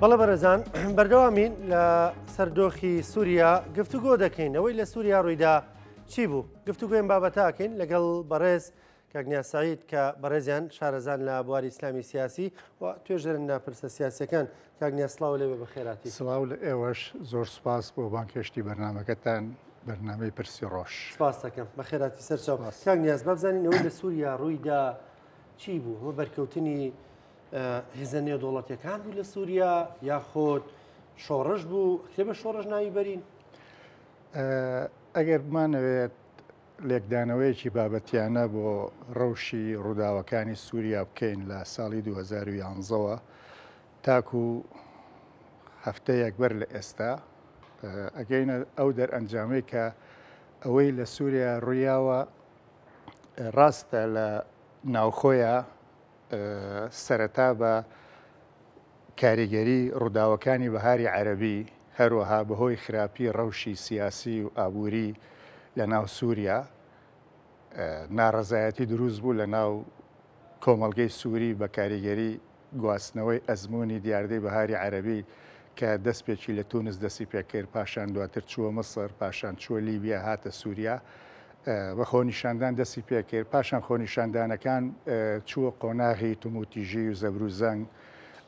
بەڵێ بەڕێزان بەردەوامین لە سەردۆخی سووریا گفتوگۆ دەکەین ئەوەی لە سووریا ڕوویدا چی بوو گفتوگۆیم بابەتاکەین لەگەڵ بەڕێز کاک نیاز سەعید کە بەڕێزیان شارەزان لە بواری ئیسلامی سیاسی و توێژەرن لە پرسە سیاسیەکان. کاک نیاز سڵاو لێ بێ بەخێراتی. سڵاو لە ئێوەش، زۆر سوپاس بۆ بانگهێشتی بەرنامەکەتان، بەرنامەی پرسی ڕۆژ. سپاس دەکەم، بەخێراتی سەرچاو. کاک نیاز با بزانین ئەوەی لە سووریا ڕوویدا چی بوو؟ ئەمە بەرکەوتنی هێزە نێودەوڵەتیەکان بوو لە سووریا یاخود شۆڕش بوو؟ ئەکرێ بە شۆڕش ناوی بەرین؟ ئەگەر بمانەوێت لێکدانەوەیەکی بابەتیانە بۆ ڕەوشی ڕووداوەکانی سووریا بکەین لە ساڵی 2011ەوە تاکو هەفتەیەک بەر لە ئێستا ئەگەینە ئەو دەرئەنجامەی کە ئەوەی لە سووریا ڕوویاوە ڕاستە لە ناوخۆیە سەرەتا بە کاریگەری ڕووداوەکانی بەهاری عەرەبی، هەروەها بەهۆی خراپی ڕەوشی سیاسی و ئابووری لە ناو سووریا، ناڕەزایەتی دروست بوو لە ناو کۆمەڵگەی سووری بە کاریگەری گواستنەوەی ئەزموونی دیاردەی بەهاری عەرەبی کە دەستپێکی لە تونس دەستی پێکرد، پاشان دواتر چووە میسر، پاشان چووە لیبیا، هاتە سووریا. بە خۆنیشاندان دەستی پێکرد، پاشان خۆنیشاندانەکان چووە قۆناغی توموتیژی و زەبروزەنگ،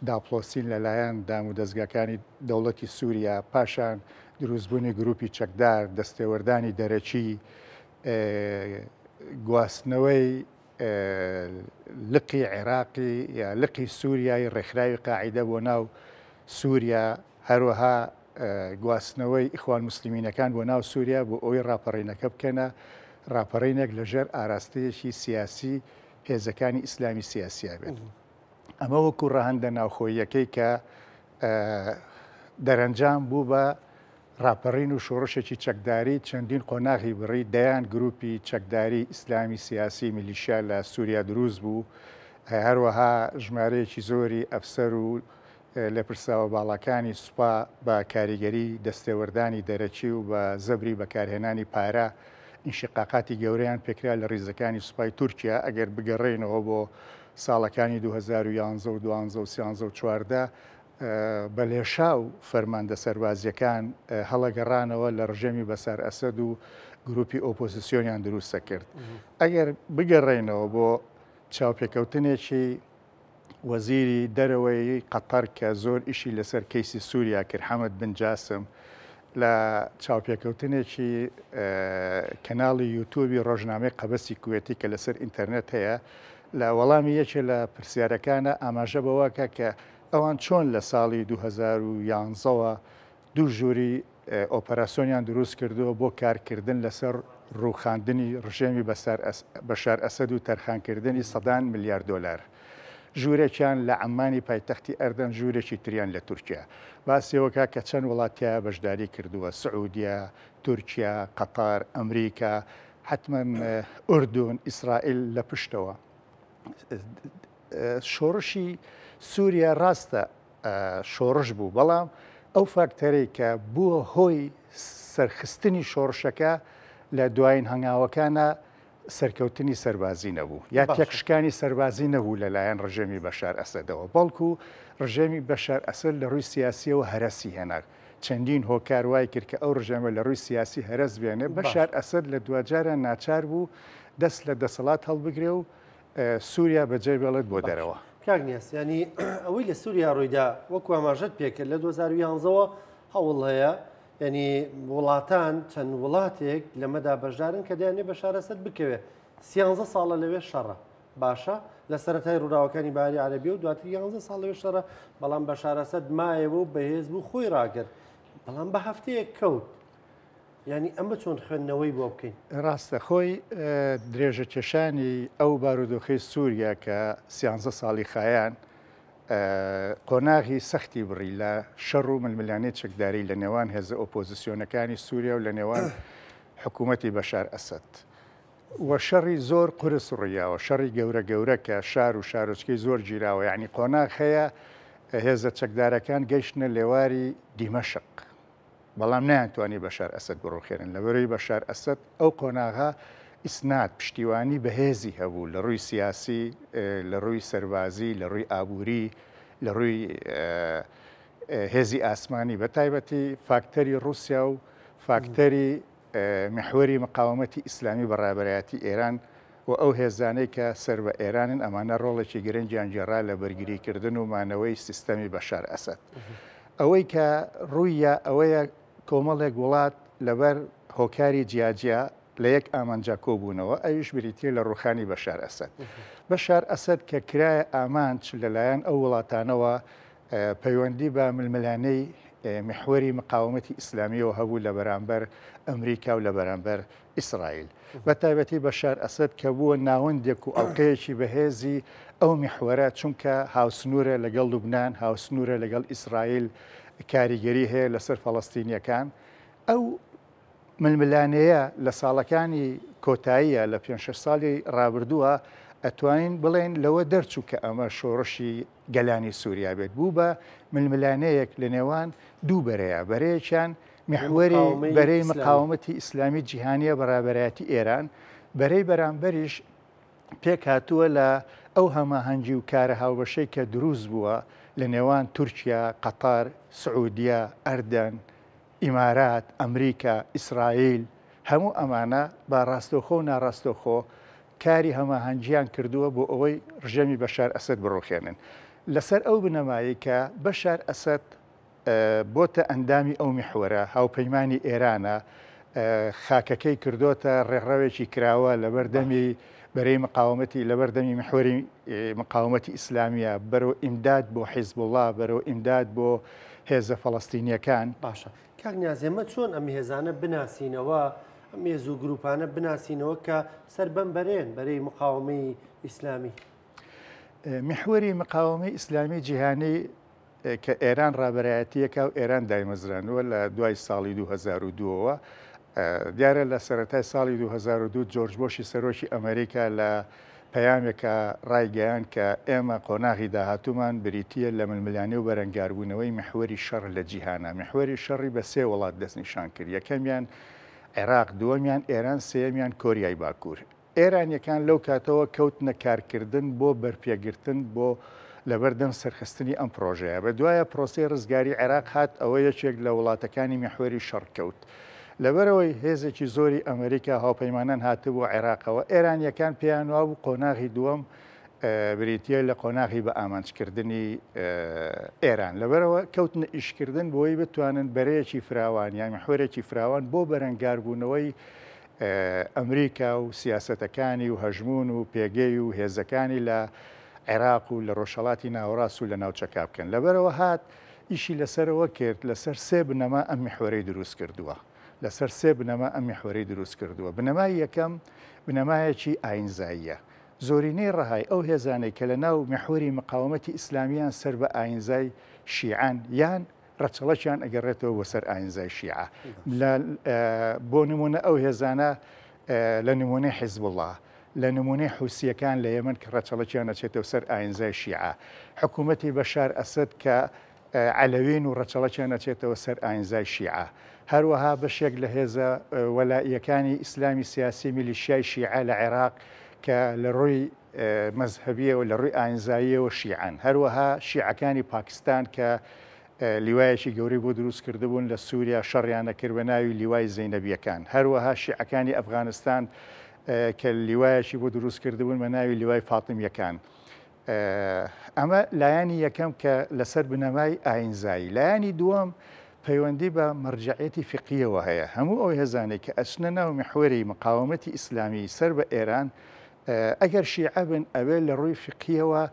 داپڵۆسین لەلایەن دامودەزگاکانی دەوڵەتی سووریا، پاشان دروستبوونی گروپی چەکدار، دەستێوەردانی دەرەکی، گواستنەوەی لقی عێراقی یا لقی سووریای ڕێکخراوی قاعیدە بۆ ناو سووریا، هەروەها گواستنەوەی ئیخوان موسلیمینەکان بۆ ناو سووریا بۆ ئەوەی ڕاپەڕینەکە بکەنە ڕاپەڕینێک لەژێر ئاراستەیەکی سیاسی هێزەکانی ئیسلامی سیاسیا بێت. ئەمە وەکو ڕەهەندە ناوخۆییەکەی کە دەرەنجام بوو بە ڕاپەڕین و شۆڕشێکی چەکداری چەندین قۆناغی بڕی، دەیان گروپی چەکداری ئیسلامی سیاسی میلیشیا لە سووریا دروست بوو، هەروەها ژمارەیەکی زۆری ئەفسەر و لێپرسراوە باڵاکانی سوپا بە کاریگەری دەستێوەردانی دەرەکی و بە زەبری بەکارهێنانی پارە ئینشیقاقاتی گەورەیان پێکرا لە ڕیزەکانی سوپای تورکیا، ئەگەر بگەڕێینەوە بۆ ساڵەکانی 2011 و 12 و 13 و 14 بە لێشاو فەرماندە سەربازییەکان هەڵەگەڕانەوە لە ڕژێمی بەسار ئەسەد و گروپی ئۆپۆزیسیۆنیان دروستە کرد. ئەگەر بگەڕێینەوە بۆ چاوپێکەوتنێکی وەزیری دەرەوەی قەتەر کە زۆر ئیشی لەسەر کەیسی سووریا کرد، حەمەد بن جاسم، لە چاوپێکەوتنێکی کەناڵی یوتوبی ڕۆژنامەی قەبەسی کوێتی کە لەسەر ئینتەرنێت هەیە، لە وەڵامی یەکێ لە پرسیارەکانە ئاماژە بەوەکە کە ئەوان چۆن لە ساڵی 2011ەوە دوو ژووری ئۆپەراسیۆنیان دروست کردووە بۆ کارکردن لەسەر ڕووخاندنی ڕژێمی بەشار ئەسەد و تەرخانکردنی سەدان ملیار دۆلار. ژوورێکیان لە عەممانی پایتەختی ئەردەن، ژوورێکی تریان لە تورکیا. باسی ئەوە کە چەند وڵات تیایا بەشداری کردووە، سعودیە، تورکیا، قەتەر، ئەمریکا، حەتمەن ئوردون، ئیسرائیل لە پشتەوە. شۆڕشی سووریا ڕاستە شۆڕش بوو، بەڵام ئەو فاکتەرەی کە بووە هۆی سەرخستنی شۆڕشەکە لە دوایین هەنگاوەکانە سەرکەوتنی سەربازی نەبوو یا تێکشکانی سەربازی نەبوو لەلایەن ڕژێمی بەشار ئەسەدەوە، بەڵکو ڕژێمی بەشار ئەسەد لە ڕووی سیاسیەوە هەرەسی هێنا. چەندین هۆکار وای کرد کە ئەو ڕژێمە لە ڕووی سیاسی هەرەس بێنێ. بەشار ئەسەد لە دواجارا ناچار بوو دەست لە دەسەڵات هەڵبگرێ و سووریا بەجێ بێڵێت بۆ دەرەوە. کاک نیاز، یانی ئەوەی لە سووریا ڕوویدا وەکو ئاماژەت پێکرد لە 2011ەوە هەوڵ هەیە، یعنی وڵاتان چەند وڵاتێک لەمەدا بەشدارن کە دەیانێ بەشار ئەسەد بکەوێ. سیانزە ساڵە لەوێ شەڕە، باشە لە سەرەتای ڕووداوەکانی بەهاری عەرەبی و دواتر یانزە ساڵ لەوێ شەڕە، بەڵام بەشار ئەسەد مایەوە و بەهێز بوو خۆی ڕاگرت، بەڵام بە هەفتەیەک کەوت. یعنی ئەمە چۆن خوێندنەوەی بۆ بکەین؟ ڕاستە خۆی درێژە کێشانی ئەو بارودۆخەی سووریا کە سیانزە ساڵی خایان قۆناغی سەختی بڕی لە شەڕ و ململانێی چەکداری لە نێوان هێزە ئۆپۆزیسیۆنەکانی سووریا و لە نێوان حکوومەتی بەشار ئەسەد و شەڕی زۆر قورس ڕوویاوە، شەڕی گەورە گەورە کە شار و شارۆچکەی زۆر گیراوە، یانی قۆناغ هەیە هێزە چەکدارەکان گەیشتنە لێواری دیمەشق. بەڵام نەیانتوانی بەشار ئەسەد بڕوخێنن، لەبەرئەوەی بەشار ئەسەد ئەو قۆناغە ئیسناد، پشتیوانی بەهێزی هەبوو لە ڕووی سیاسی، لە ڕووی سەربازی، لە ڕووی ئابووری، لە ڕووی هێزی ئاسمانی بە تایبەتی فاکتەری ڕووسیا و فاکتەری میحوەری مقاومەتی ئیسلامی بە ڕابەرایەتی ئێران و ئەو هێزانەی کە سەر بە ئێرانن ئەمانە ڕۆڵێکی گرنگیان گێڕا لە بەرگریکردن و مانەوەی سیستەمی بەشار ئەسەد. ئەوەی کە ڕووییا ئەوەیە کۆمەڵێک وڵات لەبەر هۆکاری جیاجیا لە یەک ئامانجا کۆبوونەوە ئەویش بریتییە لە ڕووخانی بەشار ئەسەد. بەشار ئەسەد کە کرایە ئامانج لەلایەن ئەو وڵاتانەوە پەیوەندی بە ململانێی میحوەری مقاومەتی ئیسلامییەوە هەبوو لە بەرامبەر ئەمریکا و لە بەرامبەر ئیسرائیل. بە تایبەتی بەشار ئەسەد کە بووە ناوەندێک و ئەڵقەیەکی بەهێزی ئەو میحوەرە چونکە هاوسنوورە لەگەڵ لوبنان، هاوسنوورە لەگەڵ ئیسرائیل، کاریگەری هەیە لەسەر فەڵەستینییەکان. ئەو ململانێیە لە ساڵەکانی کۆتاییە لە پێنج شەش ساڵی ڕابردووە ئەتوانین بڵێین لەوە دەرچوو کە ئەمە شۆڕشی گەلانی سووریا بێت بوو بە ململانێیەک لە نێوان دوو بەرەیە بەرەیەکیان میحوەری بەرەی مقاومەتی ئیسلامی جیهانیە بە ڕابەرایەتی ئێران بەرەی بەرامبەریش پێکهاتووە لە ئەو هەماهەنگی و کارە هاوبەشەی کە دروست بووە لە نێوان تورکیا، قەتەر، سعودیە، ئەردەن، ئیمارات، ئەمریکا، ئیسرائیل، هەموو ئەمانە بە ڕاستەوخۆ و ناڕاستەوخۆ کاری هەماهەنگییان کردووە بۆ ئەوەی ڕژێمی بەشار ئەسەد بڕوخێنن. لەسەر ئەو بنەمایەی کە بەشار ئەسەد بۆتە ئەندامی ئەو میحوەرە، هاوپەیمانی ئێرانە، خاکەکەی کردۆتە ڕێڕەوێکی کراوە لەبەر دەمی بەرەی مقاومەتی لەبەر دەمی میحوەری مقاومەتی ئیسلامییە، بەرەو ئیمداد بۆ حیزبوڵڵا، بەرەو ئیمداد بۆ هێزە فەڵەستینییەکان. باشە کاک نیاز ئێمە چۆن ئەم هێزانە بناسینەوە، ئەم هێز و گروپانە بناسینەوە کە سەر بەم بەرەیەن، بەرەی مقاومەی ئیسلامی؟ میحوەری مقاومەی ئیسلامی جیهانی کە ئێران ڕابەرایەتییەکە و ئێران دایمەزراندووە لە دوای ساڵی 2002ەوە. دیارە لە سەرەتای ساڵی 2002 جۆرج بۆشی سەرۆکی ئەمریکا لە پەیامێکا ڕایگەیاند کە ئێمە قۆناغی داهاتوومان بریتییە لە ململانێ و بەرەنگاربوونەوەی میحوەری شەڕ لە جیهانا. میحوەری شەڕی بە سێ وڵات دەستنیشان کرد، یەکەمیان عێراق، دووەمیان ئێران، سێیەمیان کۆریای باکوور. ئێرانیەکان لەو کاتەوە کەوتنە کارکردن بۆ بەرپێگرتن بۆ لەبەردەم سەرخستنی ئەم پرۆژەیە. بە دوایە پرۆسەی ڕزگاری عێراق هات ئەوە یەکێک لە وڵاتەکانی میحوەری شەڕ کەوت. لەبەرئەوەی هێزێکی زۆری ئەمریکا هاوپەیمانان هاتبووە عێراقەوە، ئێرانیەکان پێیان وابوو قۆناغی دووەم بریتیە لە قۆناغی بە ئامانجکردنی ئێران. لەبەرئەوە کەوتنە ئیشکردن بۆی بتوانن بەرەیەکی فراوان یان میحوەرێکی فراوان بۆ بەرەنگاربوونەوەی ئەمریکا و سیاسەتەکانی و هەژموون و پێگەی و هێزەکانی لە عێراق و لە ڕۆژهەڵاتی ناوەڕاست و لە ناوچەکە بکەن. لەبەرئەوە هات ئیشی لەسەرەوە کرد، لەسەر سێ بنەما ئەم میحوەرەی دروست کردووە. لەسەر سێ بنەما ئەم میحوەرەی دروست کردووە. بنەمای یەکەم بنەمایەکی ئایینزاییە. زۆرینەی ڕەهای ئەو هێزانەی کە لەناو میحوەری مقاومەتی ئیسلامییان سەر بە ئایینزای شیعەن یان ڕەچەڵەکیان ئەگەڕێتەوە بۆ سەر ئاینزای شیعە بۆ نمونە ئەو هێزانە لە نمونەی حیزبوڵا لە نمونەی حوسیەکان لە یەمەن کە ڕەچەڵەکیان ئەچێتەوە سەر ئاینزای شیعە حکوومەتی بەشار ئەسەد کە عەلەوین و ڕەچەڵەکیان ئەچێتەوە سەر ئاینزای شیعە هەروەها بەشێک لە هێزە وەلائیەکانی ئیسلامی سیاسی میلیشیای شیعە لە عێراق کە لە ڕووی مەزهەبییەوە لە ڕووی ئاینزاییەوە شیعەن، هەروەها شیعەکانی پاکستان کە لیوایەکی گەورەی بۆ دروست کردبوون لە سووریا شەڕیان ئەکرد بە ناوی لیوای زەینەبییەکان، هەروەها شیعەکانی ئەفغانستان کە لیوایەکی بۆ دروست کردبوون بە ناوی لیوای فاتمییەکان. ئەمە لایەنی یەکەم کە لەسەر بنەمای ئاینزایی. لایەنی دووەم پەیوەندی بە مەرجەعیەتی فیقهییەوە هەیە. هەموو ئەو هێزانەی کە ئەچنە ناو میحوەری مقاومەتی ئیسلامی سەر بە ئێران، ئەگەر شیعە بن ئەوێ لە ڕووی فیقهیەوە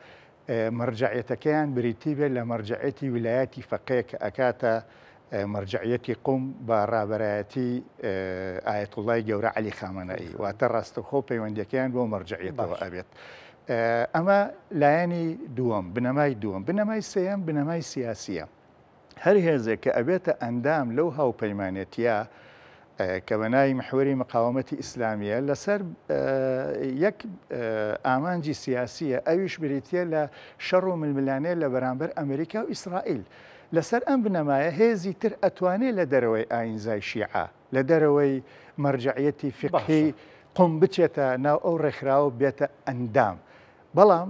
مەرجەعیەتەکەیان بریتی بێت لە مەرجەعیەتی ویلایەتی فەقێ کە ئەکاتە مەرجەعیەتی قوم بە ڕابەرایەتی ئایەتوڵای گەورە عەلی خامەنەئی واتە ڕاستەوخۆ پەیوەندیەکەیان بۆ مەرجەعیەتەوە ئەبێت. ئەمە لایەنی دووەم بنەمای دووەم بنەمای سێیەم بنەمای سیاسیە. هەر هێزێک کە ئەبێتە ئەندام لەو هاوپەیمانێتیە کە بە ناوی محوەری مقاومەتی ئیسلامیە لەسەر یەک ئامانجی سیاسیە ئەویش بریتە لە شەڕ و ململانێ لە بەرامبەر ئەمریکا و ئیسرائیل لەسەر ئەم بنەمایە هێزی تر ئەتوانێ لە دەرەوەی ئاینزای شیعە لە دەرەوەی مەرجەعیەتی فیقهی قوم بچێتە ناو ئەو ڕێکخراوە بێتە ئەندام بەڵام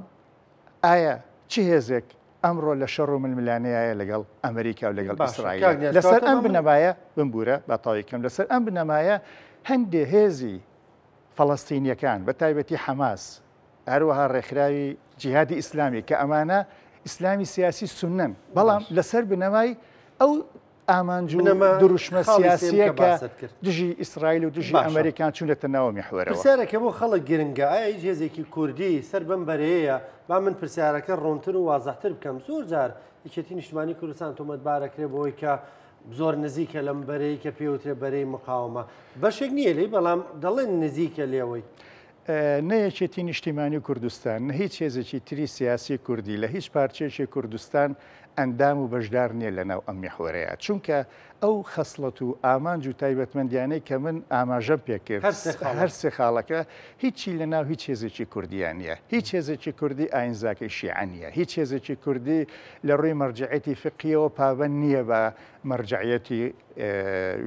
ئایا چ هێزێک ئەمڕۆ لە شەڕ و ململانێیایە لەگەڵ ئەمریکا و لەگەڵ ئیسرائیل. لەسەر ئەم بنەمایە، بمبوورە با تەواوی کەم، لەسەر ئەم بنەمایە هەندێ هێزی فەڵەستینییەکان بە تایبەتی حەماس، هەروەها ڕێکخراوی جیهادی ئیسلامی کە ئەمانە ئیسلامی سیاسی سوننەن، بەڵام لەسەر بنەمای ئەو ئامانج و دروشمە سیاسییە کە دژی ئیسرائیل و دژی ئەمریکان چوونەتە ناو میحوەرەوە. پرسیارێکە بۆ خەڵک گرنگە، ئایا هیچ هێزێکی کوردی سەر بەم بەرەیەیە؟ با من پرسیارەکە ڕوونتر و وازحتر بکەم. زۆر جار یەکێتی نیشتمانی کوردستان تۆمەتبار ئەکرێ بەوەی کە زۆر نزیکە لەم بەرەی کە پێوترێ بەرەی مقاومە. بەشێک نییە لێی، بەڵام دەڵێن نزیکە لێوەی. نە یەکێتی نیشتیمانی کوردستان، نە هیچ هێزێکی تری سیاسی کوردی لە هیچ پارچەیەکی کوردستان ئەندام و بەشدار نییە لە ناو ئەم میحوەرەیا، چونکە ئەو خەسڵەت و ئامانج و تایبەتمەندیانەی کە من ئاماژەم پێ کرد، هەر سێ خاڵەکە هیچی لە ناو هیچ هێزێکی کوردیا نییە. هیچ هێزێکی کوردی ئاینزاکەی شیعە نییە، هیچ هێزێکی کوردی لە ڕووی مەرجەعیەتی فیقهیەوە پابەند نییە بە مەرجەعیەتی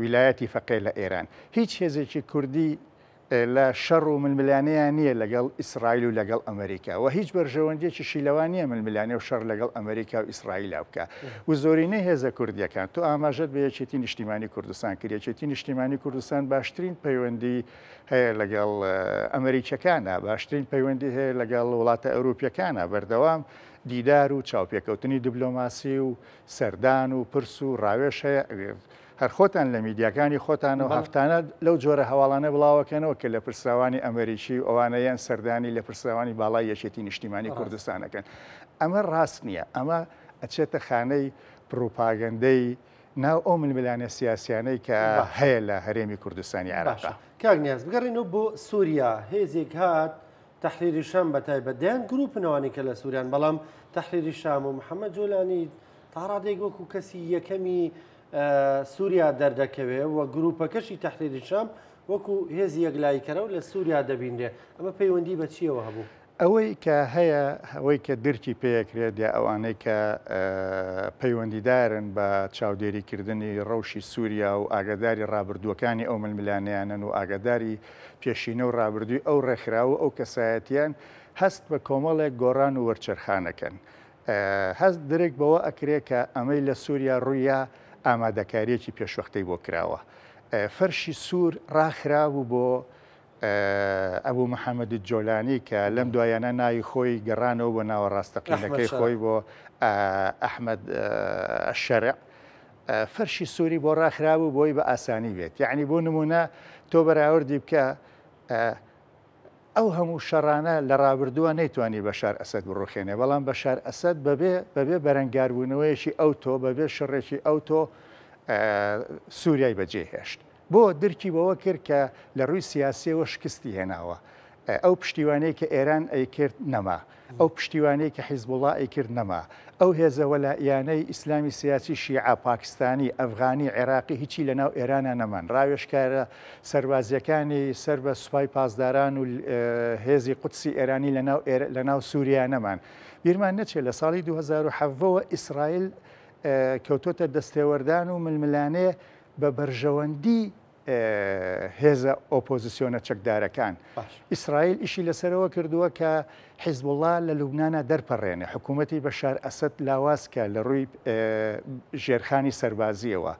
ویلایەتی فەقێ لە ئێران، هیچ هێزێکی کوردی لە شەڕ و ململانێیان نییە لەگەڵ ئیسرائیل و لەگەڵ ئەمریکا و هیچ بەرژەوەندیەکیشی لەوە نییە ململانێ و شەڕ لەگەڵ ئەمریکا و ئیسرائیلا بکا و زۆرینەی هێزە کوردیەکان تۆ ئاماژەت بە یەکێتی نیشتیمانی کوردستان کرد یەکێتی نیشتیمانی کوردستان باشترین پەیوەندی هەیە لەگەڵ ئەمریکیەکانە باشترین پەیوەندی هەیە لەگەڵ وڵاتە ئەوروپیەکانە بەردەوام دیدار و چاوپێکەوتنی دیبلۆماسی و سەردان و پرس و ڕاوێژ هەیە هەر خۆتان لە میدیاکانی خۆتانەوە هەفتانە لەو جۆرە هەواڵانە بڵاوەکەنەوە کە لێپرسراوانی ئەمەریکی و ئەوانە یان سەردانی لێپرسراوانی باڵای یەکێتی نیشتیمانی کوردستان ئەکەن. ئەمە ڕاست نییە. ئەمە ئەچێتە خانەی پڕوپاگەندەی ناو ئەو ململانێ سیاسیانەی کە هەیە لە هەرێمی کوردستانی عێراقا. باشە کاک نیاز بگەڕێینەوە بۆ سوریا، هێزێک هات تەحریری شام بە تایبەت دەیان گروپن ئەوانەی کە لە سوریان، بەڵام تەحریری شام و محەممەد جۆلانی تا ڕادەیەک وەکو کەسی یەکەمی سووریا دەردەکەوێ و گروپەکەشی تەحریری شام وەکو هێزی یەکلاییکەرەوە لە سووریا دەبینرێ، ئەمە پەیوەندی بە چییەوە هەبوو؟ ئەوەی کە هەیە، ئەوەی کە درکی پێکرێت یا ئەوانەی کە پەیوەندیدارن بە چاودێریکردنی ڕەوشی سووریا و ئاگاداری ڕابردووەکانی ئەو ململانێیانەن و ئاگاداری پێشینە و ڕابردووی ئەو ڕێکخراو و ئەو کەسایەتییەن، هەست بە کۆمەڵێک گۆڕان و وەرچەرخان ئەکەن. هەست درک بەوە ئەکرێ کە ئەمەی لە سووریا ڕوویا ئامادەکارییەکی پێشوەختەی بۆ کراوە. فەرشی سوور ڕاخرابوو بۆ ئەبوو محەممەد جۆلانی کە لەم دوایانە ناوی خۆی گەڕانەوە بۆ ناوە ڕاستەقینەکەی خۆی بۆ ئەحمەد شەرع. فەرشی سووری بۆ ڕاخرابوو بۆی بە ئاسانی بێت. یەعنی بۆ نموونە تۆ بەراوردی بکە ئەو هەموو شەڕانە لە ڕابردووە نەیتوانی بەشار ئەسەد بڕوخێنێ، بەڵام بەشار ئەسەد بەبێ بەبێ بەرەنگاربوونەوەیەکی ئەوتۆ، بەبێ شەڕێکی ئەوتۆ سووریای بەجێ هێشت. بۆ؟ درکی بەوە کرد کە لە ڕووی سیاسییەوە شکستی هێناوە. ئەو پشتیوانیەی کە ئێران ئەیکرد نەما. ئەو پشتیوانیەی کە حیزبوڵا ئەیکرد نەما. ئەو هێزە وەلائیانەی ئیسلامی سیاسی شیعە، پاکستانی، ئەفغانی، عێراقی هیچی لەناو ئێرانا نەمان. ڕاوێژکارە سەربازیەکانی سەر بە سوپای پاسداران و هێزی قودسی ئێرانی لەناو لەناو سوریا نەمان. بیرمان نەچێت لە ساڵی 2017 وە ئیسرائیل کەوتۆتە دەستێوەردان و ململانێ بە بەرژەوەندی هێزە ئۆپۆزسیۆنە چەکدارەکان. ئیسرائیل ئیشی لەسەرەوە کردووە کە حیزبوڵا لە لوبنانا دەرپەڕێنێ، حکوومەتی بەشار ئەسەد لاواز کە لە ڕووی ژێرخانی سەربازییەوە.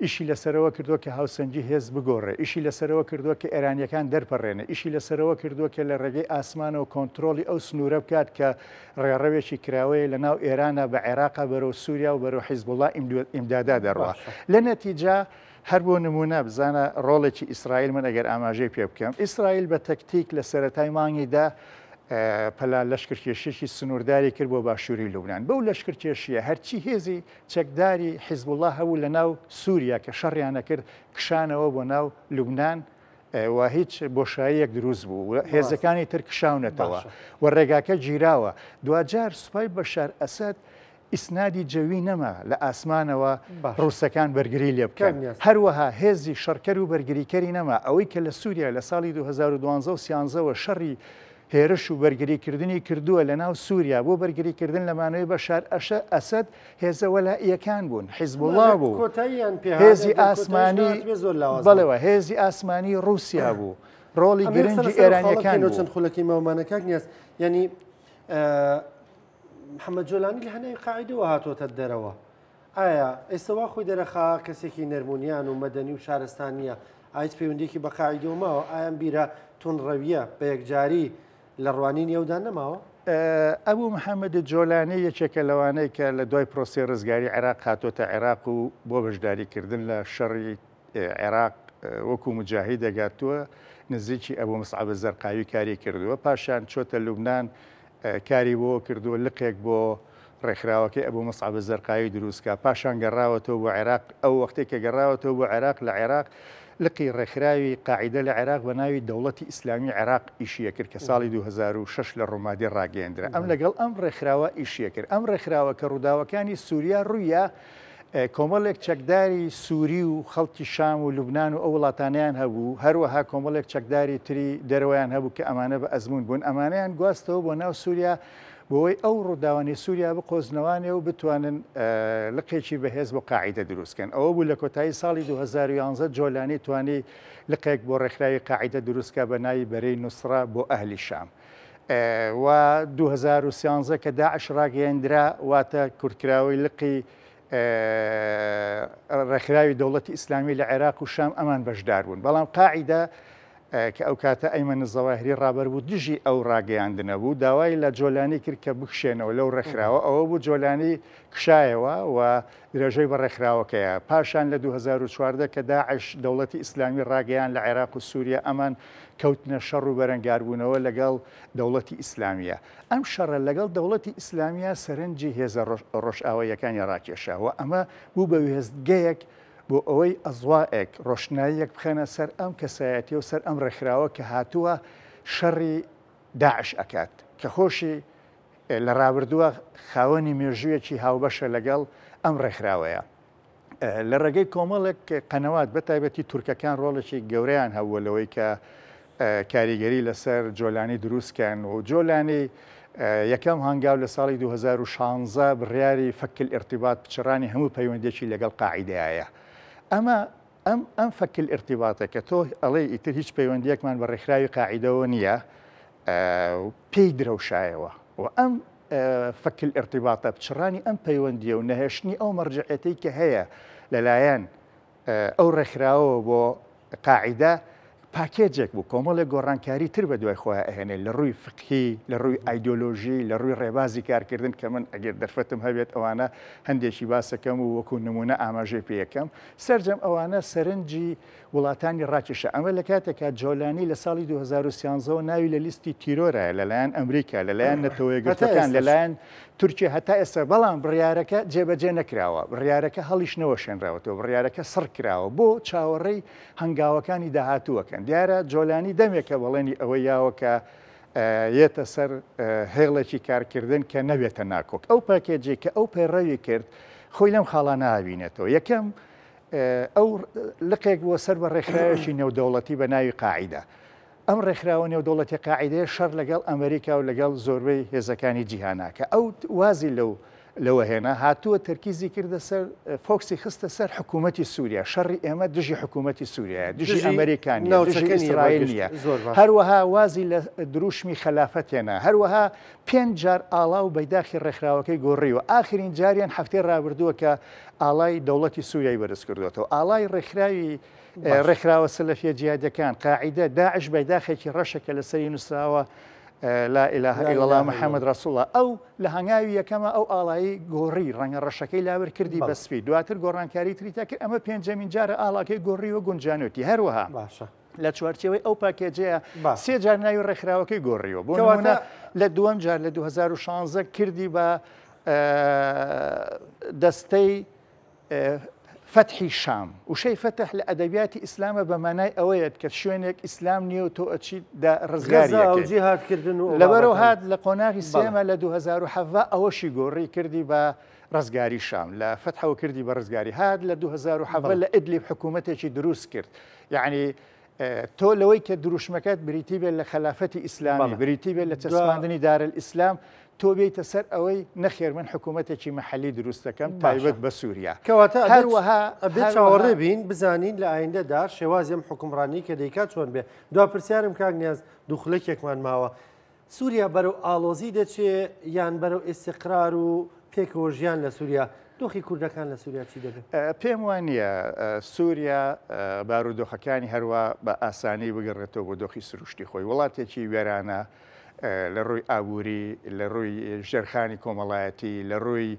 ئیشی لەسەرەوە کردووە کە هاوسەنگی هێز بگۆڕێ، ئیشی لەسەرەوە کردووە کە ئێرانییەکان دەرپەڕێنێ، ئیشی لەسەرەوە کردووە کە لە ڕێگەی ئاسمانەوە کۆنترۆڵی ئەو سنوورە بکات کە ڕێڕەوێکی کراوەیە لە ناو ئێرانە بە عێراقا بەرەو سووریا و بەرەو حیزبوڵا ئیمدادا دەڕوا. لە نەتیجە هەر بۆ نموونە بزانە ڕۆڵێکی ئیسرائیل من ئەگەر ئاماژەی پێ بکەم، ئیسرائیل بە تەکتیک لە سەرەتای مانگی دە پەلا لەشکرکێشییەکی سنوورداری کرد بۆ باشووری لوبنان. بەو لەشکرکێشییە هەرچی هێزی چەکداری حیزبوڵا هەبوو لە ناو سووریا کە شەڕیان ئەکرد کشانەوە بۆ ناو لوبنان و هیچ بۆشاییەک دروست بوو و هێزەکانی تر کشاونەتەوە و ڕێگاکە گیراوە. دواجار سوپای بەشار ئەسەد ئیسنادی جەوی نەما لە ئاسمانەوە ڕووسەکان بەرگری لێ بکەن. هەروەها هێزی شەڕکەر و بەرگریکەری نەما. ئەوەی کە لە سووریا لە ساڵی 2012 و سیانزە وە شەڕی هێرش و بەرگریکردنی کردووە لە ناو سووریا بۆ بەرگریکردن لە مانەوەی بەشار ئەسەد، هێزە وەلائییەکان بوون، حیزبوڵڵا بوو، هێزی ئاسمانی بەڵێ هێزی ئاسمانی ڕووسیا بوو، ڕۆڵی گرنگی ئێرانییەکان بوو. چەند خولەکی ماومانە کاک نیاز، یانی. محەممەد جۆلانی لە هەناوی قاعیدەوە هاتۆتە دەرەوە. ئایا ئێستا وا خۆی دەرەخا کەسێکی نەرمونیان و مەدەنی و شارستانییە، ئایا هیچ پەیوەندییەکی بە قاعیدەوە ماوە؟ ئایا ئەم بیرە توندڕەوییە بە یەکجاری لە ڕوانینی ئەودا نەماوە؟ ئەبو محەمەد جۆلانی یەکێکە لەوانەی کە لە دوای پرۆسەی ڕزگاری عێراق هاتۆتە عێراق و بۆ بەشداریکردن لە شەڕی عێراق وەکو موجاهیدێک هاتووە، نزیکی ئەبو مسعەب زەرقاوی کاری کردووە، پاشان چۆتە لوبنان کاری بۆ کردووە لقێک بۆ ڕێکخراوەکەی ئەبو مسعەب زەرقاوی دروست کا، پاشان گەڕاوەتەوە بۆ عێراق، ئەو وەختەی کە گەڕاوەتەوە بۆ عێراق لە عێراق لقی ڕێکخراوی قاعیدە لە عێراق بە ناوی دەوڵەتی ئیسلامی عێراق ئیشی ئەکرد کە ساڵی 2006 لە ڕومادی ڕاگەیەندرا، ئەم لەگەڵ ئەم ڕێکخراوە ئیشی ئەکرد، ئەم ڕێکخراوە کە ڕووداوەکانی سوریا ڕوویا کۆمەڵێک چەکداری سوری و خەڵکی شام و لوبنان و ئەو وڵاتانەیان هەبوو، هەروەها کۆمەڵێک چەکداری تری دەرەوەیان هەبوو کە ئەمانە بە ئەزموون بوون، ئەمانەیان گواستەوە بۆ ناو سوریا بۆوەی ئەو ڕووداوانەی سوریا بقۆزنەوانێ و بتوانن لقێکی بەهێز بۆ قاعیدە دروست کەن. ئەوە بوو لە کۆتایی ساڵی 2011 جۆلانی توانی لقێک بۆ ڕێکخراوی قاعیدە دروست کا بە ناوی بەرەی نوسڕە بۆ ئەهلی شام. و 2013 کە داعش ڕاگەیەندرا واتە کورتکراوەی لقی ڕێکخراوی دەوڵەتی ئیسلامی لە عێراق و شام ئەمان بەشدار بوون. بەڵام قاعیدە کە ئەو کاتە ئەیمەن زەواهری ڕابەر بوو دژی ئەو ڕاگەیاندنە بوو، داوای لە جۆلانی کرد کە بکشێنەوە لەو ڕێکخراوە، ئەوە بوو جۆلانی کشایەوە و درێژەی بە ڕێکخراوەکەیە. پاشان لە 2014 کە داعش دەوڵەتی ئیسلامی ڕاگەیان لە عێراق و سووریا ئەمان کەوتنە شەڕ و بەرەنگاربوونەوە لەگەڵ دەوڵەتی ئیسلامیە. ئەم شەڕە لەگەڵ دەوڵەتی ئیسلامیە سەرنجی هێزە ڕۆژئاواییەکانی ڕاکێشا و ئەمە بوو بە وێستگەیەک بۆ ئەوەی ئەزوائێک، ڕۆشناییەک بخەنە سەر ئەم کەسایەتیە و سەر ئەم ڕێکخراوە کە هاتووە شەڕی داعش ئەکات، کە خۆشی لە ڕابردووە خاوەنی مێژوویەکی هاوبەشە لەگەڵ ئەم ڕێکخراوەیە. لە ڕێگەی کۆمەڵێک قەنەوات بە تایبەتی تورکەکان ڕۆڵێکی گەورەیان هەبووە لەوەی کە کاریگەری لەسەر جۆلانی دروست کەن و جۆلانی یەکەم هەنگاو لە ساڵی 2016 بڕیاری فك الارتباط پچڕانی هەموو پەیوەندێکی لەگەڵ قاعیدەیە. ئەمە ئەم ئەم فك الارتباط ە کە تۆ ئەڵێ ئیتر هیچ پەیوەندیەکمان بە ڕێکخراوی قاعیدەوە نییە پێی درەوشایەوە و ئەم فك الارتباط ە پچڕانی ئەم پەیوەندیە و نەهێشتنی ئەو مەرجعێتەی کە هەیە لەلایەن ئەو ڕێکخراوەوە بۆ قاعیدە پاکێجێک بوو کۆمەڵێک گۆڕانکاری تر بە دوای خۆیان ئەهێنێ لە ڕووی فقهی، لە ڕووی ئایدۆلۆژی، لە ڕووی ڕێبازی کارکردن کە من ئەگەر دەرفەتم هەبێت ئەوانە هەندێکی باسەکەم و وەکو نمونە ئاماژەی پێیەکەم. سەرجەم ئەوانە سەرنجی وڵاتانی ڕاکێشا. ئەمە لە کاتێکا جۆلانی لە ساڵی 2013 وە ناوی لە لیستی تیرۆرایە لەلایەن ئەمریکا، لەلایەن نەتەوە یەکگرتووەکان، لەلایەن تورکیا هەتا ئێستا، بەڵام بڕیارەکە جێبەجێ نەکراوە، بڕیارەکە هەڵیش نەوەشێنراوەتەوە، بڕیارەکە سڕ کراوە بۆ چاوەڕێی هەنگاوەکانی داهاتووەکەن. دیارە جۆلانی دەمێکە بەڵێنی ئەوەی یاوە کە یەتە سەر هێڵێکی کارکردن کە نەبێتە ناکۆک. ئەو پاکێجەی کە ئەو پەیڕەوی کرد خۆی لەم خاڵانە ئابینێتەوە. یەکەم، ئەو لقێک بووە سەر بە ڕێکخراوێکی نێودەوڵەتی بە ناوی قاعیدە. ئەم ڕێکخراوە نێودەوڵەتی قاعیدەیە شەڕ لەگەڵ ئەمریکا و لەگەڵ زۆربەی هێزەکانی جیهانا کە ئەو وازی لەو لەوە هێنا هاتووە تەرکیزی کردە سەر فۆکسی خستە سەر حکوومەتی سووریا شەڕی ئێمە دژی حکوومەتی سووریایە دژی ئەمریکا نییە دژی ئیسرائیل نییە هەروەها وازی لە دروشمی خەلافەت هێنا هەروەها پێنج جار ئاڵا و بەیداخی ڕێکخراوەکەی گۆڕیوە ئاخرین جاریان هەفتەی ڕابردووە کە ئاڵای دەوڵەتی سووریای بەرز کردووەتەوە ئاڵای ڕێکخراوی ڕێکخراوە سەلەفیە جیهادیەکان، قاعیدە، داعش بەیداخێکی ڕەشە کە لەسەری نووسراوە لا اله الا الله محمد رسول الله ئەو لە هەنگاوی یەکەمە ئەو ئاڵایی گۆڕی ڕەنگە ڕەشەکەی لابر کردی بە سپی دواتر گۆڕانکاری تری تا کرد ئەمە پێنجەمین جارە ئاڵاکەی گۆڕیوە گونجانوتی هەروەها باشە لە چوارچێوەی ئەو پاکێجەیە سێ جار ناوی ڕێکخراوەکەی گۆڕیوە بۆ نمونە لە دووەم جار لە 2016 کردی بە دەستەی فەتحی شام، وشەی فەتح لە ئەدەبیاتی ئیسلامە بە مانای ئەوەیەت کە شوێنێک ئیسلام نییە و تۆ ئەچیت دا ڕزگاری غەزا و ئەکەیت. جیهاد کردن و ئەو لەبەرەوە بابەتانە. هات لە قۆناغی بەڵێ. سێمە لە 2017 ئەوەشی گۆڕی کردی بە ڕزگاری شام، لە فەتحەوە کردی بە ڕزگاری. هات لە 2017 بەڵێ. لە ئیدلیب حکوومەتێکی دروست کرد. یەعنی تۆ لەوەی کە دروشمەکەت بریتی بێت لە خەلافەتی ئیسلامی، بریتی بێت لە چەسپاندنی دارالئیسلام، تۆ بێیتە سەر ئەوەی نەخێر من حکوومەتێکی مەحەلی دروست دەکەم تایبەت بە سووریا. کەواتە هەروەها ئەبێت چاوەڕێ بین بزانین لە ئایندەدا شێوازی ئەم حوکمڕانی کە دەیکات چۆن بێ. دوا پرسیارم کاک نیاز، دوو خولەکێکمان ماوە. سووریا بەرەو ئاڵۆزی دەچێ یان بەرەو ئیستیقرار و پێکەوە ژیان لە سووریا؟ دۆخی کوردەکان لە سووریا چی دەبێت؟ پێم وا نییە سووریا بارودۆخەکانی هەروا بە ئاسانی بگەڕێتەوە بۆ دۆخی سروشتی خۆی. وڵاتێکی وێرانە لە ڕووی ئابووری، لە ڕووی ژێرخانی کۆمەڵایەتی، لە ڕووی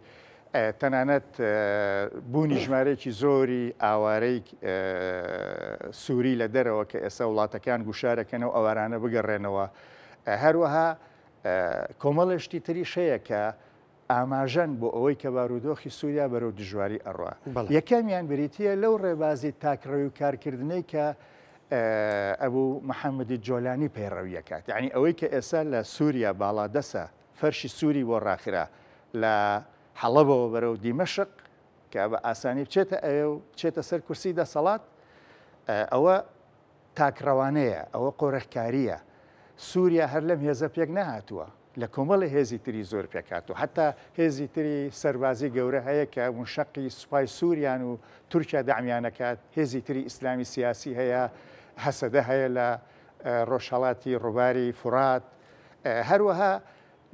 تەنانەت بوونی ژمارەیەکی زۆری ئاوارەی سووری لە دەرەوە کە ئێستا وڵاتەکان گوشارەکەن و ئەوارانە بگەڕێنەوە. هەروەها کۆمەڵێ شتی تریش هەیە کە ئاماژەن بۆ ئەوەی کە بارودۆخی سووریا بەرەو دژواری ئەڕوا. یەکەمیان بریتییە لەو ڕێبازی تاکڕەوی و کارکردنەی کە ئەبوو محەممەدی جۆلانی پەیڕەوی ئەکات. یەعنی ئەوەی کە ئێستا لە سووریا باڵادەسە، فەرشی سووری بۆ ڕاخرا لە حەڵەبەوە بەرەو دیمەشق کە بە ئاسانی بچێتە ئەوێ و بچێتە سەر کورسی دەسەڵات، ئەوە تاکڕەوانەیە، ئەوە قۆرخکارییە. سووریا هەر لەم هێزە پێک نەهاتووە، لە کۆمەڵی هێزی تری زۆر پێکهاتووە. حەتا هێزی تری سەربازی گەورە هەیە کە مونشەقی سوپای سووریان و تورکیا دەعمیان ئەکات، هێزی تری ئیسلامی سیاسی هەیە، هەسەدە هەیە لە ڕۆژهەڵاتی ڕووباری فورات. هەروەها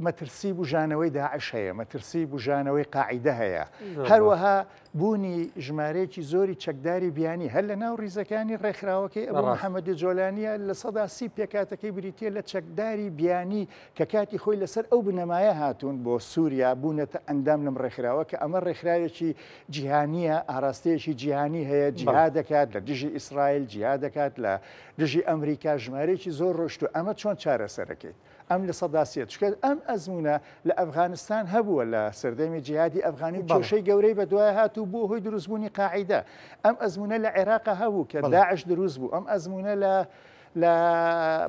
مەترسی بوژانەوەی داعش هەیە، مەترسی بوژانەوەی قاعیدە هەیە، هەروەها بوونی ژمارەیەکی زۆری چەکداری بیانی هەر لە ناو ڕیزەکانی ڕێکخراوەکەی ئەبو محەممەد جۆلانیە 30% پێکاتەکەی بریتە لە چەکداری بیانی کە کاتی خۆی لەسەر ئەو بنەمایە هاتوون بۆ سووریا بوونەتە ئەندام لەم ڕێکخراوە کە ئەمە ڕێکخراوێکی جیهانیە ئاراستەیەکی جیهانی هەیە جیهاد دەکات لە دژی ئیسرائیل جیهاد دەکات لە دژی ئەمریکا ژمارەیەکی زۆر ڕۆشتوو ئەمە چۆن چارەسەرەکەیت؟ ئەم 30% چونکە ئەم ئەزموونە لە ئەفغانستان هەبووە لە سەردەمی جیهادی ئەفغانی و کێشەی گەورەی بەدوای هات و بووە هۆی دروستبوونی قاعیدە. ئەم ئەزموونە لە عێراق هەبوو کە داعش دروست بوو. ئەم ئەزموونە لە لە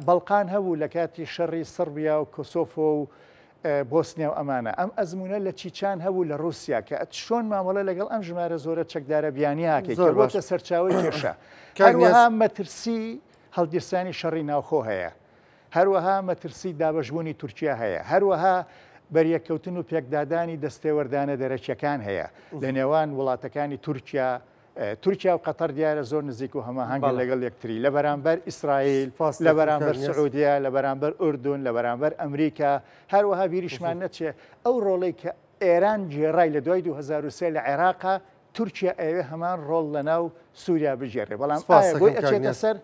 بەڵقان هەبوو لە کاتی شەڕی سڕبیا و کۆسۆفۆ و بۆسنیا و ئەمانە. ئەم ئەزموونە لە چیچان هەبوو لە ڕووسیا کە چۆن مامەڵە لەگەڵ ئەم ژمارە زۆرە چەکدارە بیانییە ئەکەیت کە بۆتە سەرچاوەی کێشە. هەروەها مەترسی هەڵگیرسانی شەڕی ناوخۆ هەیە. هەروەها مەترسی دابەشبوونی تورکیا هەیە، هەروەها بەریەککەوتن و پێکدادانی دەستێوەردانە دەرەکیەکان هەیە لە نێوان وڵاتەکانی تورکیا، تورکیا و قەتەر دیارە زۆر نزیک و هەماهەنگن لەگەڵ یەکتری لە بەرامبەر ئیسرائیل، لە بەرامبەر سعودیە، لە بەرامبەر ئوردون، لە بەرامبەر ئەمریکا، هەروەها بیریشمان نەچێ ئەو ڕۆڵەی کە ئێران گێڕای لە دوای 2003 لە عێراقا، تورکیا ئەیەوێ هەمان ڕۆڵ لەناو سوریا بگێڕێ، بەڵام ئایا بۆی ئەچێتە سەر؟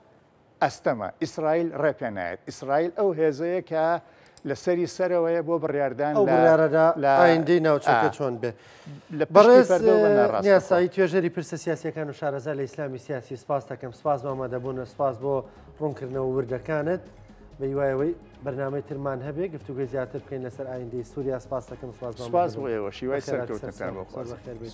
ئەستەمە، ئیسرائیل ڕێ پێ نایەت. ئیسرائیل ئەو هێزەیە کە لە سەری سەرەوەیە بۆ بڕیاردان ئەو لە بڕیارەدا لە ئایندەی ناوچەکە ئا چۆن بێ. لە پشتی بەڕێز پەردەوە بە ناڕاستەخۆ. نیاسایی توێژەری پرسە سیاسییەکان و شارەزا لە ئیسلامی سیاسی سپاست دەکەم. سپاس بۆ ئامادەبوونت، سپاس بۆ ڕوونکردنەوە وردەکانت. بە هیوای ئەوەی بەرنامەی ترمان هەبێ گفتوگۆی زیاتر بکەین لەسەر ئایندەی سووریا. سپاست دەکەم، سپاس بۆ سپاس بۆ ئامادەبوونت. ئێوەش، هیوای بەخێرهاتیت سەرکەوتنتان سەرچاو. بۆ زۆر خوازم. بەخێر بێیت.